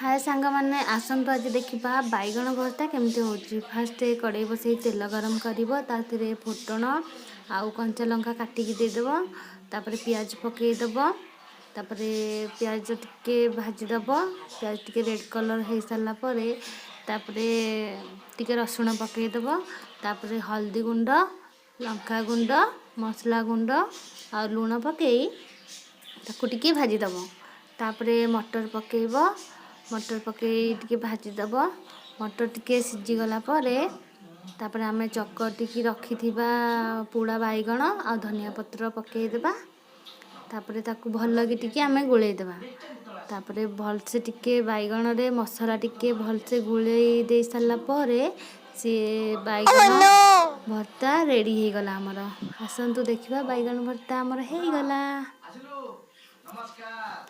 ହାଏ ସାଙ୍ଗମାନେ, ଆସନ୍ତୁ ଆଜି ଦେଖିବା ବାଇଗଣ ଭର୍ତ୍ତା କେମିତି ହେଉଛି। ଫାଷ୍ଟ କଡ଼େଇ ବସେଇ ତେଲ ଗରମ କରିବ। ତାଥିରେ ଫୁଟଣ ଆଉ କଞ୍ଚା ଲଙ୍କା କାଟିକି ଦେଇଦେବ। ତାପରେ ପିଆଜ ପକାଇଦେବ। ତାପରେ ପିଆଜ ଟିକେ ଭାଜିଦେବ। ପିଆଜ ଟିକେ ରେଡ଼୍ କଲର୍ ହେଇସାରିଲା ପରେ ତାପରେ ଟିକେ ରସୁଣ ପକାଇଦେବ। ତାପରେ ହଳଦୀ ଗୁଣ୍ଡ, ଲଙ୍କା ଗୁଣ୍ଡ, ମସଲା ଗୁଣ୍ଡ ଆଉ ଲୁଣ ପକାଇ ତାକୁ ଟିକେ ଭାଜିଦେବ। ତାପରେ ମଟର ପକାଇବ। ମଟର ପକାଇ ଟିକେ ଭାଜିଦେବ। ମଟର ଟିକେ ସିଝିଗଲା ପରେ ତାପରେ ଆମେ ଚକଟିକି ରଖିଥିବା ପୋଡ଼ା ବାଇଗଣ ଆଉ ଧନିଆ ପତ୍ର ପକାଇଦେବା। ତାପରେ ତାକୁ ଭଲକି ଟିକେ ଆମେ ଗୋଳେଇ ଦେବା। ତାପରେ ଭଲସେ ଟିକେ ବାଇଗଣରେ ମସଲା ଟିକେ ଭଲସେ ଗୋଳେଇ ଦେଇ ସାରିଲା ପରେ ସିଏ ବାଇଗଣ ଭର୍ତ୍ତା ରେଡ଼ି ହେଇଗଲା ଆମର। ଆସନ୍ତୁ ଦେଖିବା, ବାଇଗଣ ଭର୍ତ୍ତା ଆମର ହେଇଗଲା। ଆସିଲୁ, ନମସ୍କାର।